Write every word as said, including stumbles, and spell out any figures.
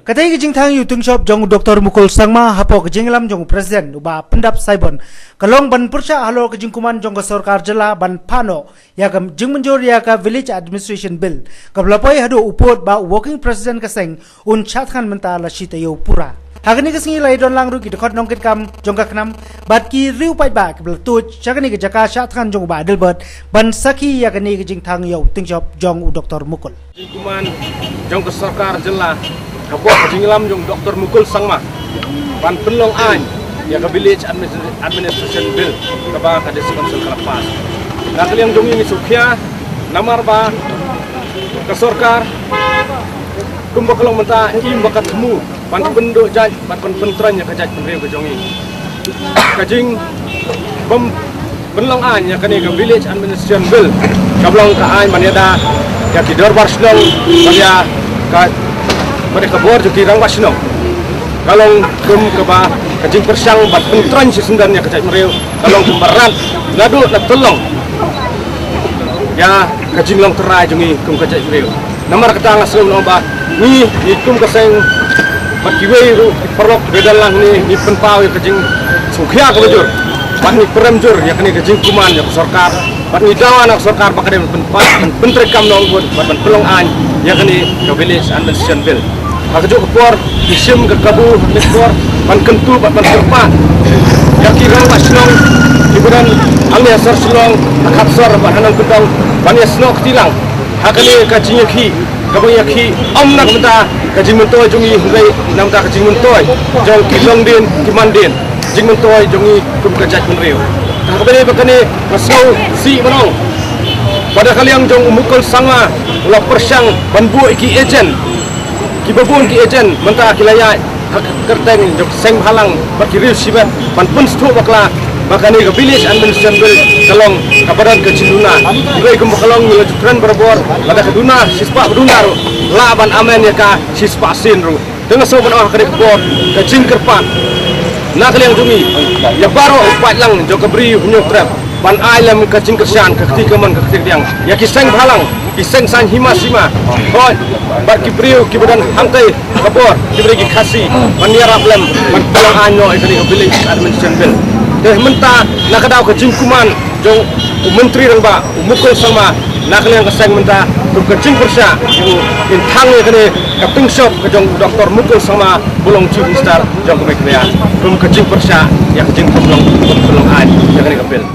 Katei ka jingthang ïa u tyngshop jong u Doktor Mukul Sangma hapoh ka jingïalam jong u President u Bah Pyndap Saibon ka long ban pyrshah halor ka jingkuman jong ka sorkar jylla ban phah noh ïa ka jingmynjur ïa ka Village Administration Bill kaba la poi haduh u pud ba u Working President ka seng un shah thngan mynta la shi taïew pura. Ha kane ka sngi la ïadon lang ruh ki dkhot nongkitkam jong ka KHNAM bad ki riew paidbah kiba la tuid sha kane ka jaka shah thngan jong u Bah Adelbert ban sakhi ïa kane ka jingthang ïa u tyngshop jong u Doktor Mukul. Jingkuman jong ka sorkar jylla hapoh ka jingïalam jong u Doktor Mukul Sangma ban pynlong aiñ ïa ka Village Admi- Administration Bill kaba ka District Council ka la pass. Na ka liang jong ngi ngi sngewkhia namar ba ka sorkar kumba ka long mynta im ba ka thmu ban pynduh jait bad ban pyntrei ïa ka jaitbynriew ka jong ngi. Ka jing bym pynlong aiñ ïa kane ka Village Administration Bill kaba long ka aiñ ban ïada ïa ki dorbar shnong bad ïa ka bad ïa ka bor jong ki rangbah shnong. Ka long kum kaba ka jingpyrshang ban pyntrei shisyndon ïa ka jaitbynriew ka long kumba rat naduh na tyllong ïa ka jinglong trai jong ngi kum ka jaitbynriew. Namar kata nga sngew noh ba ngi ngi kum ka seng bad kiwei ruh ki paralok kiba don lang hangne ngi pynpaw ïa ka jingsngewkhia kaba jur bad ngi prem jur ïa kane ka jingkuman ïa ka sorkar bad ngi dawa na ka sorkar ba ka dei ban pynpaw ban pyntreikam noh bad ban pynlong aiñ ïa kane ka Village Administration Bill. Ha kajuh ka por ngi shim ka kabu ha kane ka por ban kyntu bad ban kyrpad ïa ki rangbah shnong kiba don hangne ha sor Shillong, ha Khatsor bad ha Nongkyndong ban ïasnoh kti lang ha kane ka jingïakhih kaba ngi ïakhih ym na ka bynta ka jingmyntoi jong ngi hynrei na ka bynta ka jingmyntoi jong ki longdien ki mandien, jingmyntoi jong ngi kum ka jaitbynriew. Te ha kaba ïadei bad kane nga sngewsih ban ong ba da ka liang jong u Mukul Sangma u la pyrshang ban buh ïa ki agent kiba bun ki agent mynta ki la ïaid ha ka kyrteng jong ka seng bhalang bad ki riew shibit ban pynsngewthuh bakla ba kane ka Village Administration Bill ka long kaba don ka jingduna. Hynrei kumba ka long ngi la ju kren barabor lada ka duna shispah ba duna ruh lah ban amend ïa ka shispah sien ruh. Te nga sngew ban ong ha kane ka por ka jingkyrpad na ka liang jong ngi ïa baroh u paidlang jong ka Bri u Hynñiewtrep ban ai lem ka jingkyrshan ka kti kamon ka kti kadiang ïa ki seng bhalang ki seng saiñ hima sima. Hooid bad ki briew kiba don hangtei ka bor kiba dei ki Khasi ban ïarap lem ban pynlong aiñ noh ïa kane ka Village Administration Bill. Te mynta na ka daw ka jingkuman jong u Myntri Rangbah u Mukul Sangma na ka liang ka seng mynta kum ka jingpyrshah ïa u in thang ïa kane ka tyngshop ka jong u Doktor Mukul Sangma ba long Chief Minister jong ka Meghalaya kum ka jingpyrshah ïa ka jingpynlong pynlong aiñ ïa kane ka bill.